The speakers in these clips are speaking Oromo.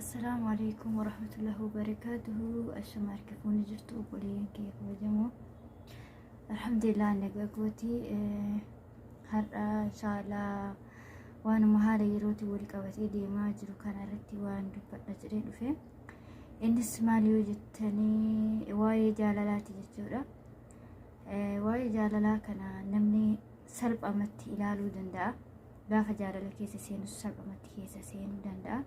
Assalaamu alaikum warahmatullahi wabarakaatuhu. Ashama harka fuuni jirtu obboleeyyan kiyya kabajamoo. Alhamdulillah nagaa kooti. Har'a inshaallah waanuma haala yerootiin wal qabatee deemaa jiru kana irratti waan dubbadha jedhee dhufe. Innis maal yoo jettanii waa'ee jaalalaati jechuudha. Waa'ee jaalalaa kana namni salphamatti ilaaluu danda'a. Gaafa jaalala keessa seenus salphumatti keessa seenuu danda'a.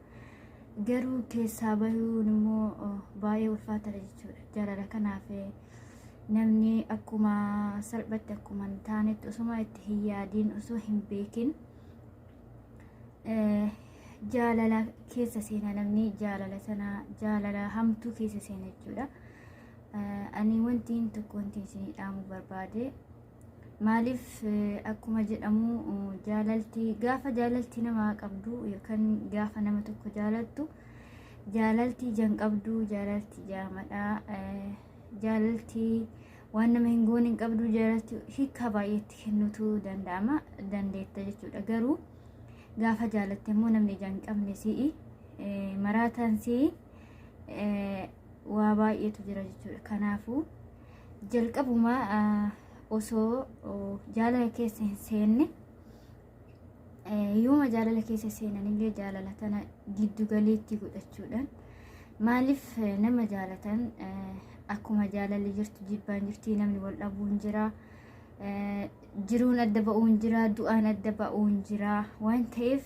Garuu keessaa bayuun immoo baay'ee ulfaataadha jechuudha. Jaalala kanaaf namni akkuma salphatti akkuma hin taanetti osuma itti hin yaadiin osoo hin beekin jaalala keessa seena namni jaalala sana jaalala hamtuu keessa seena jechuudha. Ani wantiin tokko wantiin isinii dhaamuu barbaade Maaliif akkuma jedhamu jaalalti gaafa jaalalti nama qabdu yookaan gaafa nama tokko jaalattu jaalalti ija hin qabdu jaalalti jaamadha jaalalti waan nama hin goone hin qabdu jaalalti hiika baay'eetti kennutu danda'ama dandeetta jechuudha garuu gaafa jaalatte immoo namni ija hin qabne si'i maraataan si'i waa baay'eetu jira jechuudha kanaafuu jalqabuma osoo jaalala keessa hin seenne yooma jaalala keessa seenanillee jaalala tana giddu galeetti godhachuudhaan maaliif nama jaalatan akkuma jaalalli jirtu jibbaan jirti namni wal dhabuun jira jiruun adda ba'uun jira du'aan adda ba'uun jira waan ta'eef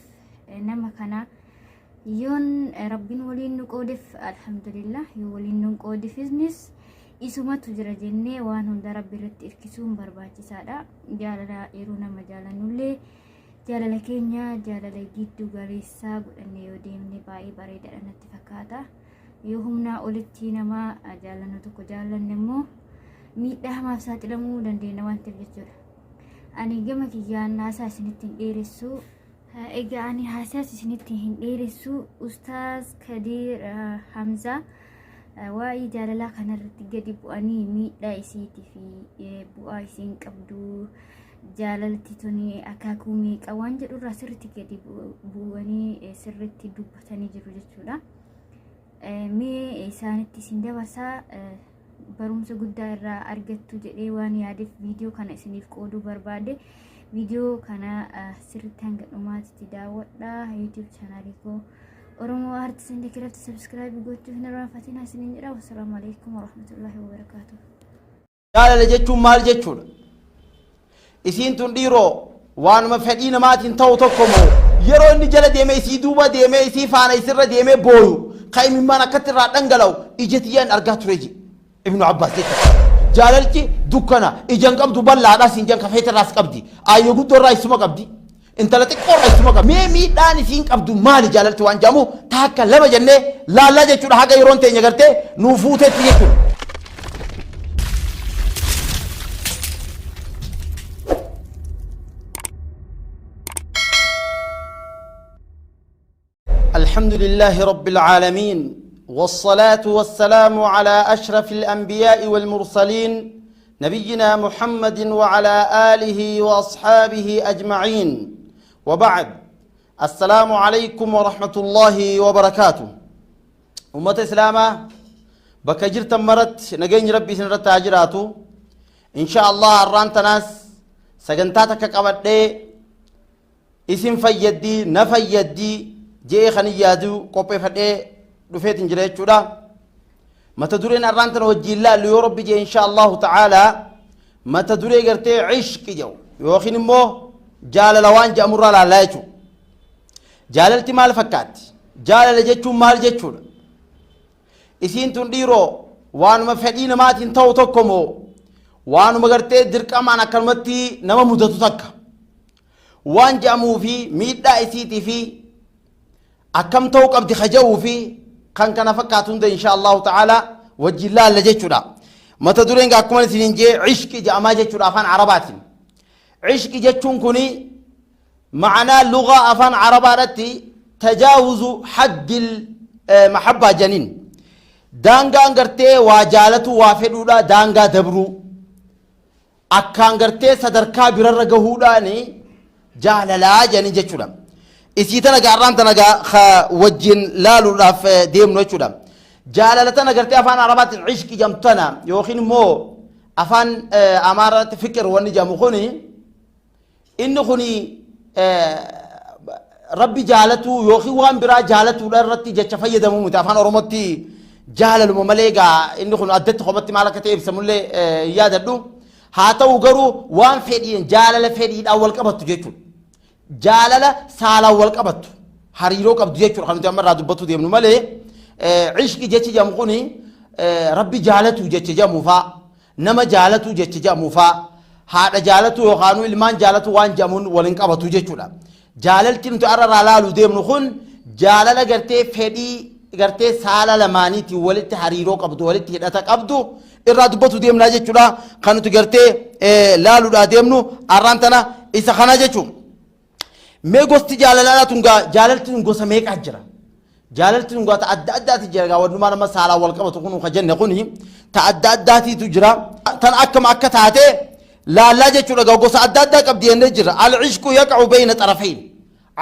nama kana Yoon Rabbiin waliin nu qoodef alhamdulillah yoo waliin nu qoodifisnis isumatu jira jennee waan hunda Rabbi irratti irkisuun barbaachisaadha. Jaalala yeroo nama jaalannullee jaalala keenya jaalala giddu galeessaa godhannee yoo deemne baay'ee bareedaadha natti fakkaata. Yoo humnaa olitti nama jaalannu tokko jaallanne immoo miidhaa hamaaf saaxilamuu dandeenya waan ta'eef jechuudha. Ani gama kiyyaan haasaa isinitti hin dheeressu. Egaa ani haasaas isinitti hin dheeressu Ustaaz Kadiir Hamzaa waa'ee jaalalaa kanarratti gadi bu'anii miidhaa isiitii fi bu'aa isiin qabdu jaalalti tuni akaakuu meeqa waan jedhurraa sirriitti gadi bu'anii sirriitti dubbatanii jiru jechuudha. Mee isaanitti isin dabarsaa barumsa guddaa irraa argattu jedhee waan yaadeef viidiyoo kana isiniif qooduu barbaade. Viidiyoo kana sirriitti hanga dhumaatitti daawwadha. YouTube chaanaalii koo Oromoo Arts and Craft subscribe gochuu hin irraanfatinaa isiniin jedha. Wassalaamu alaikum warahmatullahi wabarakaatuh. Jaalala jechuun maal jechuudha? Isiin tun dhiiroo waanuma fedhii namaatiin ta'u tokko moo yeroo inni jala deemee isii duuba deemee isii faana isirra deemee booyu ka imimmaan akkatti irraa dhangala'u ija tiyyaan argaa ture jedhe Ibnu Abbaas jechuudha. Jaalalchi dukkana ija hin qabdu bal'aadha siin jedhan ka feete irraas qabdi. Aayyoo guddoo irraa isuma qabdi. Intala xiqqoo irraa isuma qabdi. Mee miidhaan isiin qabdu maali jaalalti waan jedhamu taakka lama jennee laallaa jechuudha haga yeroon teenya gartee nuu fuutetti jechuudha. الحمد لله رب العالمين والصلاة والسلام على أشرف الأنبياء والمرسلين نبينا محمد وعلى آله وأصحابه أجمعين وبعد السلام عليكم ورحمة الله وبركاته أمة إسلاما بكجرت مرت نجين ربي سنرت هاجراتو إن شاء الله الران تناس سجنتاتك قبل isin fayyaddi na fayyaddi je'ee kan hin yaadu qopheeffadhee dhufeetin jira jechuudha. Mata dureen arraan tana wajjiin laallu yoo rabbi jee insha Allahu ta'aalaa mata duree gartee ishqi jedhu yookiin immoo jaalala waan jedhamurraa laallaa jechuudha. Jaalalti maal fakkaatti? Jaalala jechuun maal jechuudha? Isiin tun dhiiroo waanuma fedhii namaatiin ta'u tokko moo waanuma gartee dirqamaan akkanumatti nama mudatu takka? waan je'amuu fi miidhaa isiitii fi akkam ta'uu qabdi ka je'uu fi kan kana fakkaatu hunda insha Allahu ta'ala wajjin laalla jechuudha. Mata dureen gaa akkuma isiniin jee ishqi je'amaa jechuudha afaan Arabaatiin. Ishqi jechuun kuni ma'anaa lugaa afaan Arabaadhatti tajaawuzu haddil mahabbaa janiin. Daangaan gartee waa jaalatu waa fedhuudha daangaa dabruu. Akkaan gartee sadarkaa birarra gahuudhaan jaalalaa jedhanii jechuudha. Isii tana gaa arraan tana gaa ka wajjin laaluudhaaf deemnu jechuudha. Jaalala tana gartee afaan Arabaatiin ishqi jedhamtu tana yookiin immoo afaan Amaaraatti fiqir wanni jedhamu kuni inni kuni Rabbi jaalatuu yookiin waan biraa jaalatuudha irratti jecha fayyadamu miti. Afaan Oromootti jaalaluma malee gaa inni kun addatti kophatti maal akka ta'e ibsamullee hin yaadadhu. Haa ta'u garuu waan fedhiin jaalala fedhiidhaan wal qabattu jechuudha. Jaalala saalaan wal qabattu hariiroo qabdu jechuudha kan nuti amma irraa dubbatu deemnu malee, ishqi jechi jedhamu kuni Rabbi jaalatu jecha jedhamu faa, nama jaalatu jecha jedhamu faa, haadha jaalatu yookaan ilmaan jaalatu waan jedhamuun wal hin qabatu jechuudha. Jaalalti nuti har'a irraa laalu deemnu kun jaalala gartee fedhii gartee saala lamaaniitiin walitti hariiroo qabdu, walitti hidhata qabdu irraa dubbatu deemnaa jechuudha. Kan nuti gartee laaluudhaa deemnu har'aan tana isa kana jechuudha. Mee gosti jaalalaa tun gaa jaalalti tun gosa meeqaa jira? Jaalalti tun gaa ta adda addaati jira gaa, wannumaan amma saalaan wal qabatu kun ka jenne kuni ta adda addaatiitu jira. Tan akkam akka taate laallaa jechuudha gaa, gosa adda addaa qabdi jennee jira. Al-ishqu yaqa'u bayna xarafayn.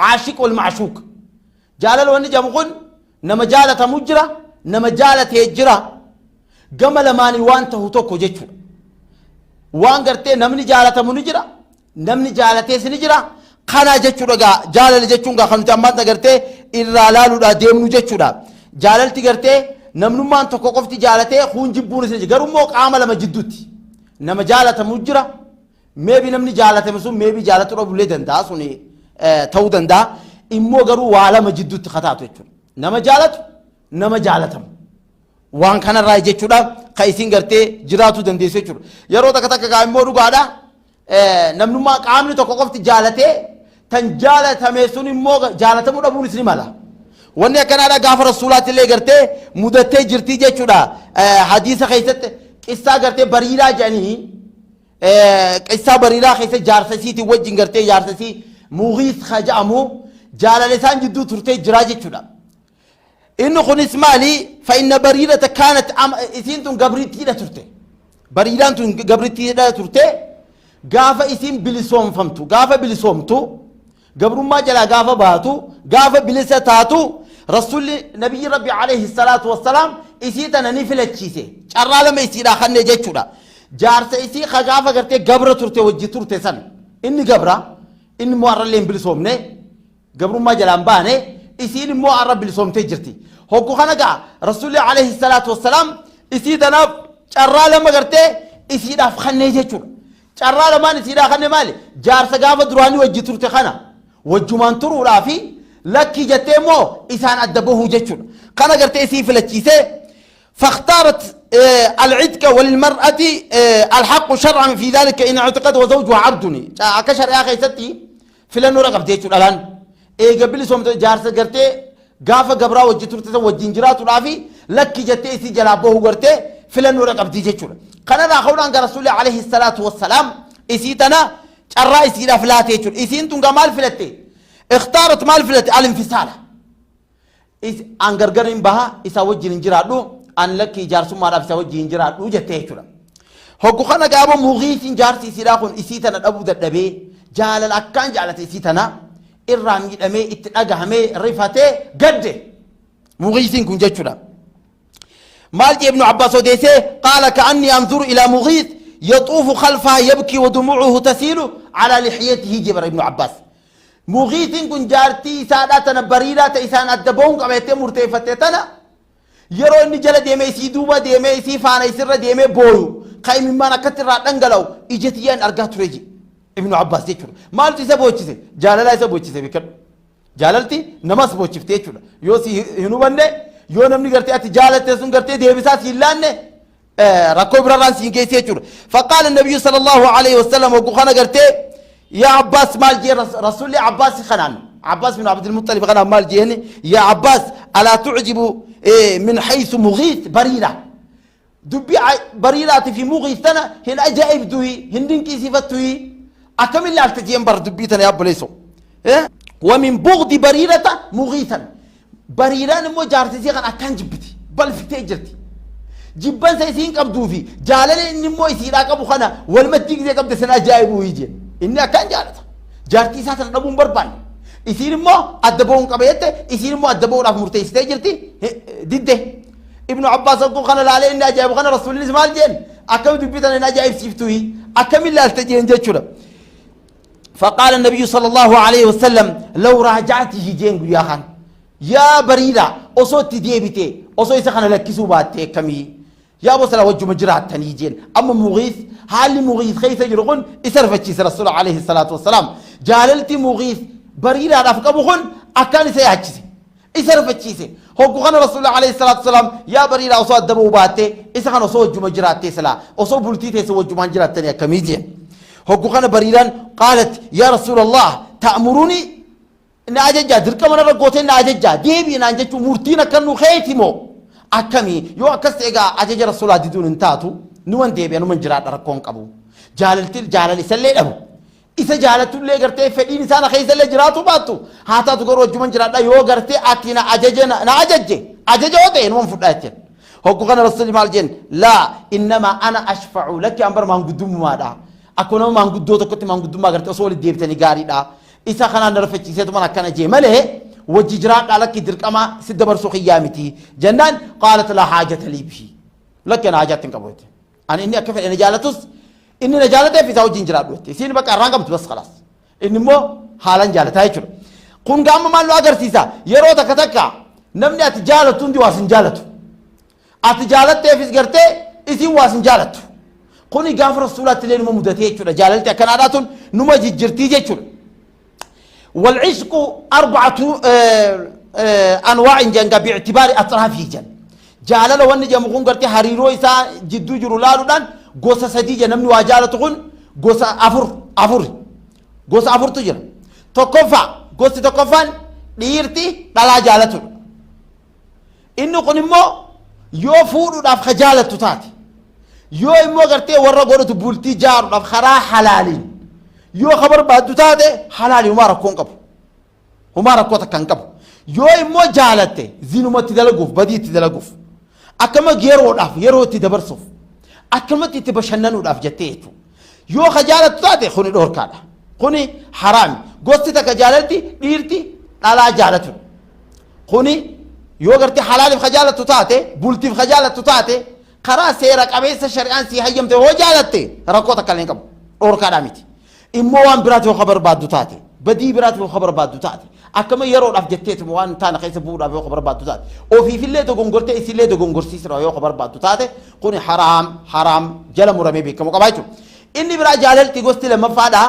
Aashiq wal ma'shuuq. Jaalala wanni jedhamu kun nama jaalatamu jira, nama jaalatee jira. Gama lamaanii waan tahu tokko jechuudha. Waan gartee namni jaalatamu ni jira, namni jaalatees ni jira. Kana jechuudha gaa jaalala jechuun gaa kan nuti ammaan gartee irraa laaluudhaa deemnu jechuudha. Jaalalti gartee namnummaan tokko qofti jaalatee kuun jibbuunis ni jira. Garuu immoo qaama lama jidduutti nama jaalatamu jira. Maybe namni jaalatame sun maybe jaalatuu dhabullee danda'a, suni ta'uu danda'a. Immoo garuu waa lama jidduutti kataatu jechuudha. Nama jaalatu, nama jaalatamu. Waan kanarraa jechuudha kan isin gartee jiraatuu dandeessu jechuudha. Yeroo takka takka gaa immoo dhugaadha. Namnummaa qaamni tokko qofti jaalatee tan jaalatame sun immoo jaalatamuu dhabuunis ni mala. Wanni akkanaadha gaafa rasuulaatti illee gartee mudattee jirtii jechuudha. Hadiisa keessatti qissaa gartee Bariiraa jedhanii, qissaa Bariiraa keessa jaarsa isiitiin wajjin gartee jaarsa isii Mugiis ka jedhamu jaalala isaan jidduu turtee jiraa jechuudha. Inni kunis maali? Fa'inna Bariirata kaanat isiin tun gabrittiidha turte. Bariiraan tun gabrittiidha turte. Gaafa isiin bilisoomfamtu, gaafa bilisoomtu, gabrummaa jalaa gaafa baatu, gaafa bilisa taatu, Rasuulli Nabiyyi Rabbi alayhi salaatu wassalaam isii tana ni filachiise. Carraa lama isiidhaa kanne jechuudha. Jaarsa isii ka gaafa gartee gabra turte wajji turte san, inni gabra, inni immoo har'allee hin bilisoomne, gabrummaa jalaan baane, isiin immoo har'a bilisoomtee jirti. Hoggu kana gaa Rasuulli alayhi salaatu wassalaam isii tanaaf carraa lama gartee isiidhaaf kannee jechuudha. Carraa lamaan isiidhaa kanne maali? Jaarsa gaafa duraanii wajji turte kana wajjumaan turuudhaa fi lakkii jettee immoo isaan adda bahuu jechuudha. Kana gartee isii filachiisee فاختارت العتق، وللمرأة الحق شرعا في ذلك إن اعتقد وزوجها عبد. Akka shari'aa keessatti filannoo qabdi jechuudha dhalaan. Eega bilisoomte jaarsa gartee gaafa gabraa wajji turte san wajjin jiraatuudhaa fi lakki jettee isii jalaa bahuu gartee filannoo qabdi jechuudha. Kanarraa ka'uudhaan gara Rasuulli alayhi salaatu wassalaam isii tana carraa isiidhaaf laate jechuudha. Isiin tun gaa maal filatte? Ikhtaarat maal filatte? Al-infisaala. An gargar hin baha, isaa wajjin hin jiraadhu, an lakki jaarsummaadhaaf isaa wajjin hin jiraadhu jettee jechuudha. Hoggu kana gaaba Mugiitiin jaarsi isiidhaa kun isii tana dhabuu dadhabee, jaalala akkaan jaalate isii tana irraa miidhamee, itti dhagahamee, rifatee, gadde. Mugiitiin kun jechuudha. Maal jee Ibnu Abbaas odeessee? Qaala ka'annii anzuru ilaa Mugiis yaxuufu khalfaha yabkii wa dumuucuhu tasiilu calaa lixyatihi jee bara Ibnu Abbaas. Mugiitiin kun jaartii isaadhaa tana Bariiraa ta isaan adda bahuun qaba jettee murteeffatte tana yeroo inni jala deemee, isii duuba deemee, isii faana isirra deemee booyu, ka imimmaan akkatti irraa dhangala'u ija tiyyaan argaa ture je Ibnu Abbaas jechuudha. Maaltu isa boochise? Jaalalaa isa boochise, beekadhu. Jaalalti namas boochifte jechuudha. Yoo si hin hubanne, yoo namni gartee ati jaalatte sun gartee deebisaa si hin laanne, rakkoo birarraan siin geesse jechuudha. Faqaala Nabiyyu sallallahu alayhi wasallam hogguu kana gartee yaa Abbaas maal jee Rasuulli Abbaas kanaan, Abbaas bin Abdul Muttalib kanaan maal jeen? Yaa Abbaas, alaa tucjibu min haythu Mughiith Bariira, dubbii Bariiraatii fi Mughiith tana hin ajaa'ibduhi, hin dinqisiifattuhi, akkamin laalta jeen bar dubbii tana yaa obboleessoo. Wa min bughdi Bariirata Mughiithan, Bariiraan immoo jaarsisii kan akkaan jibbiti, balfitee jirti. Jibbansa isiin qabduu fi jaalala inni immoo isiidhaa qabu kana walumatti gisee qabde sana ajaa'ibuu jeen. Inni akkaan jaalata. Jaartii isaa tana dhabuu hin barbaanne. Isiin immoo adda ba'uun qaba jette, isiin immoo adda ba'uudhaaf murteessitee jirti, didde. Ibnu Abbaas hogguu kana laalee inni ajaa'ibu kana, Rasuulinis maal jeen? Akkami dubbii tana hin ajaa'ibsiiftuyi? Akkamiin laalte jeen jechuudha. فقال النبي صلى الله عليه وسلم لو راجعته جين قيا خان يا بريرة osoo itti deebite, osoo isa kana lakkisuu baatte akkamii yaa bosala wajjuma jiraattanii jeen. Amma Mugiis, haalli Mugiis keessa jiru kun isa rifachiise. Rasuula عليه الصلاة والسلام jaalalti Mugiis Bariiraadhaaf qabu kun akkaan isa yaachise, isa rifachiise. Hoggu kana Rasuula عليه الصلاة والسلام yaa Bariiraa, osoo adda ba'uu baatte, isa kana osoo wajjuma jiraattee, silaa osoo bultii teessa wajjumaan jiraattanii akkamii jeen. Hoggu kana Bariiraan قالت يا رسول الله تأمرني, na ajajjaa, dirqama narra gootee na ajajjaa, deebii naan jechuun murtiin akka nu keeti moo akkamii? Yoo akkas ta'e egaa ajaja Rasuulaa diduun hin taatu, numan deebi'a, numan jiraadha, rakkoon qabu. Jaalalti jaalala isallee dhabu, isa jaalattullee gartee fedhiin isaa na keessallee jiraatu baattu haa taatu, garuu wajjuman jiraadha. Yoo gartee ati na ajaje, na ajajje, ajaja yoo ta'e numan fudhaa jechuudha. Hoggu kana Rasuulli maal jeen? لا إنما أنا أشفع لك, an bar maanguddummaadha, akkuma nama maanguddoo tokkotti maanguddummaa gartee osoo walitti deebitanii gaariidha. Isa kanaan na rifachiiseetu man akkana jee malee wajji jiraadhaa, lakki, dirqama si dabarsuu kiyyaa miti jennaan. قالت لا حاجة لي به, lakki, ana haajaatti hin qabu jette. Ani inni akka fedhe na jaalatus, inni na jaalateef isaa wajjin jiraadhu jette. Isiin bakka irraan qabdu bas خلاص, inni immoo haalan jaalataa jechuudha. Kun gaama maal nu agarsiisa? Yeroo takka takka namni ati jaalattu hundi waa sin jaalatu, ati jaalatteefis gartee isiin waa sin jaalattu. Kuni gaafa Rasuulaatti illee numa mudatee jechuudha. Jaalalti akkanaadhaa tun numa jijjirtii jechuudha. والعشق أربعة أنواع جنگا باعتبار أطرافه. جن jaalala wanni jedhamu kun gartee hariiroo isaa jidduu jiru laaluudhaan gosa sadii jedha. Namni waa jaalatu kun gosa afur, gosa afurtu jira. Tokkoffaa, gosti tokkoffaan dhiirti dhalaa jaalatudha. Inni kun immoo yoo fuudhuudhaaf ka jaalattu taate, yoo immoo gartee warra godhatu bultii jaaruudhaaf karaa halaaliin yoo ka barbaaddu taate, halaali, humaa rakkoo hin qabu, humaa rakkoo takka hin qabu. Yoo immoo jaalatte zinumatti dalaguuf, badii itti dalaguuf, akkama yeroodhaaf, yeroo itti dabarsuuf, akkamatti itti bashannanuudhaaf jettee jechuudha, yoo ka jaalattu taate, kuni dhoorkaadha, kuni haraami. Gosti takka jaalalti dhiirti dhalaa jaalatudha. Kuni yoo gartee halaaliif ka jaalattu taate, bultiif ka jaalattu taate, karaa seera qabeessa shari'aan sii hayyamte yoo jaalatte, rakkoo takka illee hin qabu, dhoorkaadhaa miti. Immoo waan biraati yoo ka barbaaddu taate, badii biraati yoo ka barbaaddu taate, akkama yeroodhaaf jetteetuma waan hin taane keessa bu'uudhaaf yoo ka barbaaddu taate, ofiifillee dogongortee isillee dogongorsiisuudhaaf yoo ka barbaaddu taate, kuni haraam, haraam jala muramee beekamu qabaa jechuudha. Inni biraa jaalalti gosti lammaffaadha,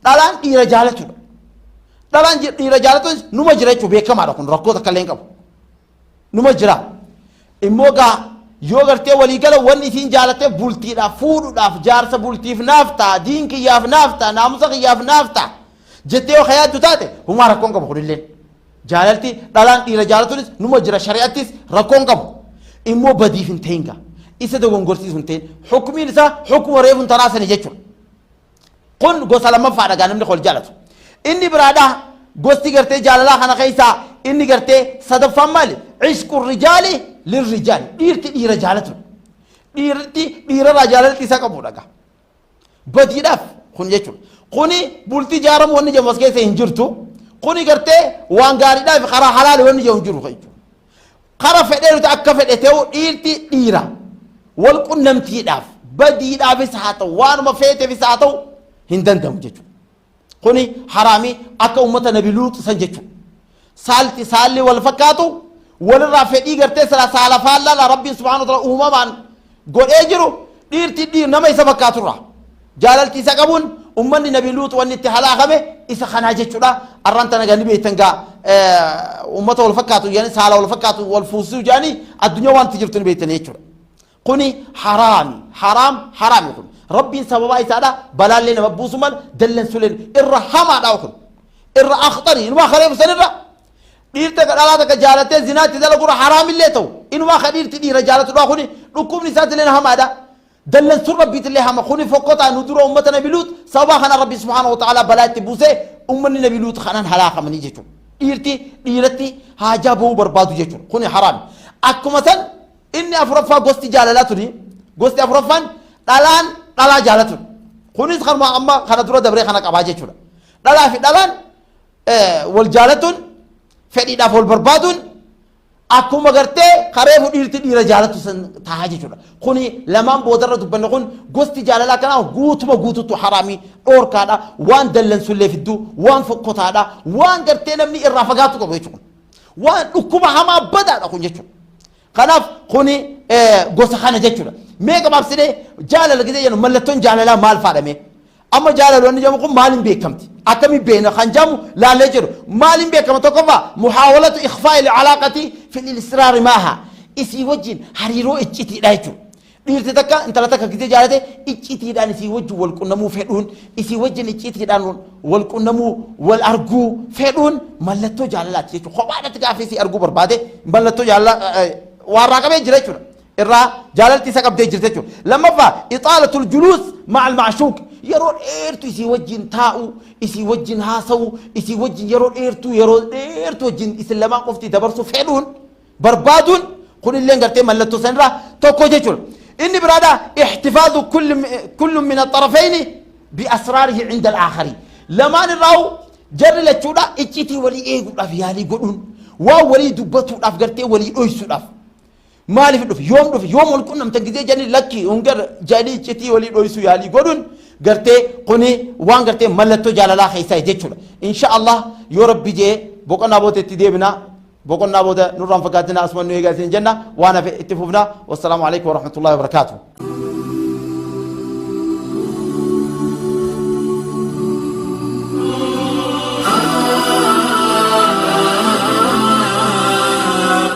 dhalaan dhiira jaalatudha. Dhalaan dhiira jaalatu numa jira jechuudha, beekamaadha kun, rakkoo takka illee hin qabu, numa jira. Immoo gaa yoo gartee waliigala wanni isiin jaalattee bultiidhaaf, fuudhuudhaaf, jaarsa bultiif naaf ta'a, diin kiyyaaf naaf ta'a, naamusa kiyyaaf naaf ta'a jettee yoo yaaddu taate, humaa rakkoon qabu. Kunilleen jaalalti dhalaan dhiira jaalatunis numa jira, shari'attis rakkoon qabu. Immoo badiif hin ta'in gaa, isa dogongorsiisu hin ta'in, hukumiin isaa hukuma reefuun tanaasani jechuudha. Kun gosa lammaffaadha gaa namni wal jaalatu. Inni biraadha, gosti gartee jaalalaa kana keessaa inni gartee sadaffaan maali? عشق الرجال للرجال, dhiirti dhiira jaalatu, dhiirti dhiirarraa jaalalti isa qabudha gaa badiidhaaf kun jechuudha. Kuni bultii jaaramu wanni jedhamu as keessa hin jirtu. Kuni gartee waan gaariidhaaf karaa halaali wanni jedhamu hin jiru jechuudha. Kara fedhee nuti akka fedhe ta'u, dhiirti dhiira wal qunnamtiidhaaf, badiidhaafis haa ta'u, waanuma feeteefis haa ta'u, hin danda'amu jechuudha. Kuni haraamii akka ummata Nabi Luux san jechuudha. Saalti saalli wal fakkaatu walirraa fedhii gartee sila saala faallaa Rabbiin سبحانه وتعالى uumamaan godhee jiru, dhiirti dhiir nama isa fakkaaturraa jaalalti isa qabuun ummanni Nabi Luux wanni itti halaakame isa kanaa jechuudha. Arraan tana gani beektan gaa, ummata wal fakkaatu yani saala wal fakkaatu wal fuusisuu jedhanii addunyaa wanti jirtu ni beektan jechuudha. Kuni haraami, haraam, haraami. Kun Rabbiin sababaa isaadha balaallee nama buusu mal dallansuleen irra hamaadha, kun irra akhtari. Inumaa kareefu sanirra dhiirta dhalaa takka jaalattee zinaatti dalagura haraamillee ta'u, inumaa ka dhiirti dhiira jaalatudha. Kuni dhukkubni isaatillee hamaadha, dallansuun Rabbiitillee hama. Kuni fokkotaa. Nu dura ummata Nabi Luut sababaa kana Rabbi سبحانه وتعالى balaa itti buusee ummanni Nabi Luut kanaan halaakamanii jechuudha. Dhiirti dhiiratti haajaa bahuu barbaadu jechuudha, kuni haraami. Akkuma san inni afuraffaa gosti jaalalaa tuni, gosti afuraffaan dhalaan dhalaa jaalatudha. Kunis kanuma amma kana dura dabree kana qabaa jechuudha. Dhalaa fi dhalaan Wal jaalatuun, fedhiidhaaf wal barbaaduun akkuma gartee kareefu dhiirti dhiira jaalatu san tahaa jechuudha. Kuni lamaan boodarra dubbanne kun gosti jaalalaa kanaa guutuma guututu haraamii dhoorkaadha. Waan dallansullee fidduu, waan fokkotaadha, waan gartee namni irraa fagaatu qabu jechuudha. Waan dhukkuba hamaa badaadha kun jechuudha. Kanaaf kuni gosa kana jechuudha. Mee gabaabsinee jaalala gisee jennu mallattoon jaalalaa maal faadha mee? Amma jaalala wanni jedhamu kun maaliin beekamti? Akkamiin beekna kan jedhamu laallee jiru. Maaliin beekama? Tokkoffaa, muhaawalatu ikhfaa'i alaaqati fil israari maaha. Isii wajjin hariiroo iccitiidha jechuudha. Dhiirti takka intala takka gisee jaalate iccitiidhaan isii wajjin wal qunnamuu fedhuun, isii wajjin iccitiidhaan wal qunnamuu, wal arguu fedhuun mallattoo jaalalaati jechuudha. Kophaadhatti gaafa isii arguu barbaade mallattoo jaalalaa waarraa qabee jira jechuudha. Irraa jaalalti isa qabdee jirti jechuudha. Lammaffaa, ixaalatul juluus ma'al ma'shuuq, yeroo dheertu isii wajjin taa'uu, isii wajjin haasa'uu, isii wajjin yeroo dheertuu wajjin isin lamaan qofti dabarsuu fedhuun barbaaduun kunillee gartee mallattoo sanirraa tokko jechuudha. Inni biraadha, ihtifaazu kullu min axarafayni biasraarihi cinda al-aakhari. Lamaan irraa jarri lachuudha iccitii walii eeguudhaaf yaalii godhuun, waan walii dubbatuudhaaf gartee walii dhoysuudhaaf, maaliif dhufe, yoom dhufe, yoom wal qunnamtan gisee jedhanii, lakki hungar jedhanii iccitii walii dhoysuu yaalii godhuun gartee kuni waan gartee mallattoo jaalalaa keessaa jechuudha. Insha Allah, yoo Rabbi jee boqonnaa booda itti deebina. Boqonnaa booda nurraan fakkaatina, asuma nu eegaa isin jenna, waan hafe itti fufna. Wassalaamu alaikum warahmatullahi wabarakaatuh.